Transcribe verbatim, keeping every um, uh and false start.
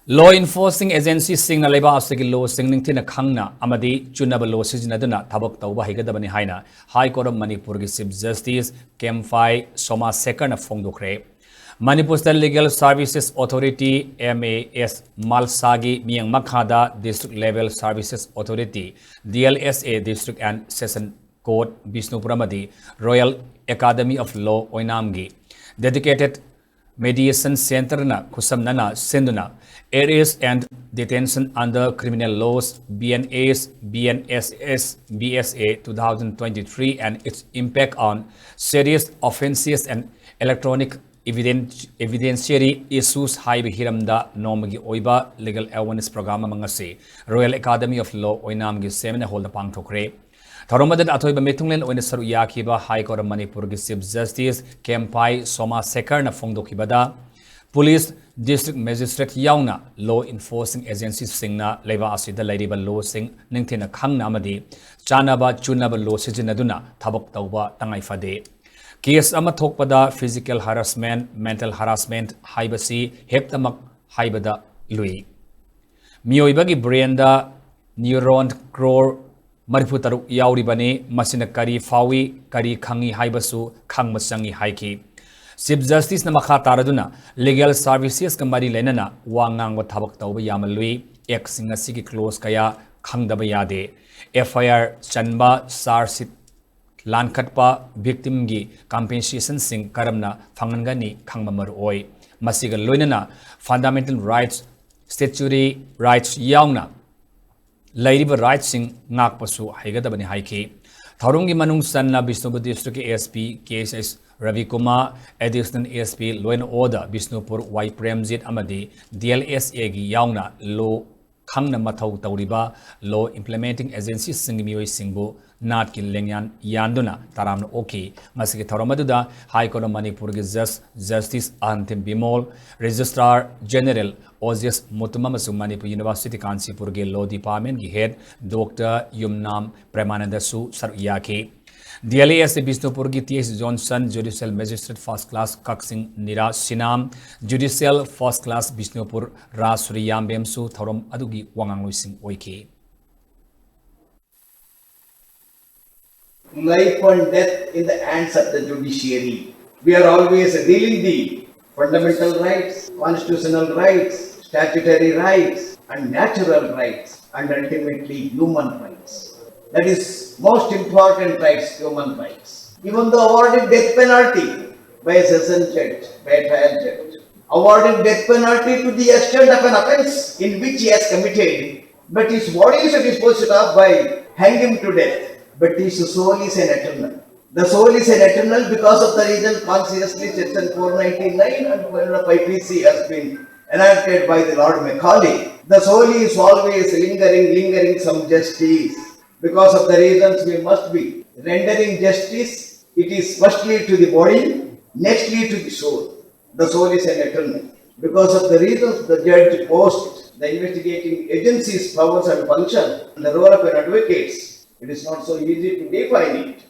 Law enforcing agencyꯁꯤꯡꯅ ꯂꯩꯕꯥꯛ ꯑꯁꯤꯒꯤ lawꯁꯤꯡ ꯅꯤꯡꯊꯤꯅ ꯈꯪꯅ ꯑꯃꯗꯤ ꯆꯨꯅꯕ law ꯁꯤꯖꯤꯟꯅꯗꯨꯅ ꯊꯕꯛ ꯇꯧꯕ ꯍꯩꯒꯗꯕꯅꯤ ꯍꯥꯏꯅ High Court of ꯃꯅꯤꯄꯨꯔꯒꯤ Chief Justice ꯀꯦꯝꯐꯥꯏ Soma ꯁꯦꯀꯔꯅ ꯐꯣꯡꯗꯣꯛꯈ꯭ꯔꯦ꯫ Manipur State Legal Services Authority, M A S, ꯃꯥꯜꯁꯥꯒꯤ ꯃꯤꯠꯌꯦꯡ ꯃꯈꯥꯗ District Level Services Authority, D L S A, District and Session Court Bishnupur ꯑꯃꯗꯤ Royal Academy of Law ꯑꯣꯏꯅꯥꯝꯒꯤ dedicated mediation centreꯅ ꯈꯨꯠꯁꯝꯅꯅ ꯁꯤꯟꯗꯨꯅ Arrest and Detention under Criminal Laws, B N As, B N S S, B S A two thousand twenty-three and its impact on serious offences and electronic evidence, evidentiary issues ꯍꯥꯏꯕ ꯍꯤꯔꯝꯗ ꯅꯣꯡꯃꯒꯤ ꯑꯣꯏꯕ legal awareness program ꯑꯃ ꯉꯁꯤ Royal Academy of Law ꯑꯣꯏꯅꯥꯝꯒꯤ seminar hallꯗ ꯄꯥꯡꯊꯣꯛꯈ꯭ꯔꯦ꯫ ꯊꯧꯔꯝ ꯑꯗꯨꯗ ꯑꯊꯣꯏꯕ ꯃꯤꯊꯨꯡꯂꯦꯟ ꯑꯣꯏꯅ ꯁꯔꯨꯛ ꯌꯥꯈꯤꯕ High Court of ꯃꯅꯤꯄꯨꯔꯒꯤ Chief Justice ꯀꯦꯝꯐꯥꯏ ꯁꯣꯃꯥ ꯁꯦꯀꯔꯅ ꯐꯣꯡꯗꯣꯛꯈꯤꯕꯗ, police, district magistrate ꯌꯥꯎꯅ law enforcing agencyꯁꯤꯡꯅ ꯂꯩꯕꯥꯛ ꯑꯁꯤꯗ ꯂꯩꯔꯤꯕ lawꯁꯤꯡ ꯅꯤꯡꯊꯤꯅ ꯈꯪꯅ ꯑꯃꯗꯤ ꯆꯥꯅꯕ ꯆꯨꯅꯕ law ꯁꯤꯖꯤꯟꯅꯗꯨꯅ ꯊꯕꯛ ꯇꯧꯕ ꯇꯉꯥꯏ ꯐꯗꯦ꯫ Case ꯑꯃ ꯊꯣꯛꯄꯗ physical harassment, mental harassment ꯍꯥꯏꯕꯁꯤ ꯍꯦꯛꯇꯃꯛ ꯍꯥꯏꯕꯗ ꯂꯨꯏ꯫ ꯃꯤꯑꯣꯏꯕꯒꯤ brainꯗ neuron crore ꯃꯔꯤꯐꯨ ꯇꯔꯨꯛ ꯌꯥꯎꯔꯤꯕꯅꯤ, ꯃꯁꯤꯅ ꯀꯔꯤ ꯐꯥꯎꯏ, ꯀꯔꯤ ꯈꯪꯏ ꯍꯥꯏꯕꯁꯨ ꯈꯪꯕ ꯆꯪꯏ ꯍꯥꯏꯈꯤ꯫ Chief Justiceꯅ ꯃꯈꯥ ꯇꯥꯔꯗꯨꯅ legal servicesꯀ ꯃꯔꯤ ꯂꯩꯅꯅ ꯋꯥ ꯉꯥꯡꯕ, ꯊꯕꯛ ꯇꯧꯕ ꯌꯥꯝꯅ ꯂꯨꯏ꯫ Actꯁꯤꯡ ꯑꯁꯤꯒꯤ clause ꯀꯌꯥ ꯈꯪꯗꯕ ꯌꯥꯗꯦ꯫ F I R ꯆꯟꯕ, charge sheet ꯂꯥꯟꯈꯠꯄ, victimꯒꯤ compensationꯁꯤꯡ ꯀꯔꯝꯅ ꯐꯪꯍꯟꯒꯅꯤ ꯈꯪꯕ ꯃꯔꯨ ꯑꯣꯏ꯫ ꯃꯁꯤꯒ ꯂꯣꯏꯅꯅ fundamental rights, statutory rights ꯌꯥꯎꯅ ꯂꯩꯔꯤꯕ rightꯁꯤꯡ ꯉꯥꯛꯄꯁꯨ ꯍꯩꯒꯗꯕꯅꯤ ꯍꯥꯏꯈꯤ꯫ ꯊꯧꯔꯝꯒꯤ ꯃꯅꯨꯡ ꯆꯟꯅ Bishnupur districtꯀꯤ S P K S Ravi Kumar, Additional S P Law and Order Bishnupur ꯋꯥꯏ ꯄ꯭ꯔꯦꯝꯖꯤꯠ ꯑꯃꯗꯤ D L S Aꯒꯤ ꯌꯥꯎꯅ law ꯈꯪꯅ ꯃꯊꯧ ꯇꯧꯔꯤꯕ law implementing agencyꯁꯤꯡꯒꯤ ꯃꯤꯑꯣꯏꯁꯤꯡꯕꯨ ꯅꯥꯠꯀꯤ ꯂꯦꯡꯌꯥꯟ ꯌꯥꯟꯗꯨꯅ ꯇꯔꯥꯝꯅ ꯑꯣꯛꯈꯤ꯫ ꯃꯁꯤꯒꯤ ꯊꯧꯔꯝ ꯑꯗꯨꯗ High Court of ꯃꯅꯤꯄꯨꯔꯒꯤ Judge Justice ꯑꯍꯟꯊꯦꯝ Bimol, Registrar General ꯑꯣꯖꯦꯁ Mutum ꯑꯃꯁꯨꯡ Manipur University ꯀꯥꯟꯆꯤꯄꯨꯔꯒꯤ Law Departmentꯀꯤ head Doctor ꯌꯨꯝꯅꯥꯝ ꯄ꯭ꯔꯦꯃꯥꯅꯟꯗꯁꯨ ꯁꯔꯨꯛ ꯌꯥꯈꯤ꯫ ꯗꯤ ꯑꯦꯜ ꯑꯦ ꯑꯦꯁ ꯕꯤꯁꯅꯨꯄꯨꯔꯒꯤ T H Johnson, judicial magistrate first class ꯀꯛꯆꯤꯡ ꯅꯤꯔꯥ ꯁꯤꯅꯥ, judicial first class Bishnupur Raj ꯁꯨꯔꯤꯌꯥꯝꯕꯦꯝꯁꯨ ꯊꯧꯔꯝ ꯑꯗꯨꯒꯤ ꯋꯥꯉꯥꯡꯂꯣꯏꯁꯤꯡ ꯑꯣꯏꯈꯤ꯫ Life and death in the hands of the judiciary. We are always dealing the fundamental rights, constitutional rights, statutory rights, and natural rights, and ultimately human rights. That is most important rights, human rights. Even though awarded death penalty by a session judge, by a trial judge, awarded death penalty to the extent of an offense in which he has committed, but his body is disposed of by hang him to death. But his soul is an eternal. The soul is an eternal because of the reason consciously section four ninety-nine and five P C has been enacted by the Lord Macaulay. The soul is always lingering, lingering some justice. Because of the reasons we must be rendering justice, it is firstly to the body, nextly to the soul. The soul is an eternal. Because of the reasons the judge posts the investigating agency's powers and function and the role of an advocate, it is not so easy to define it.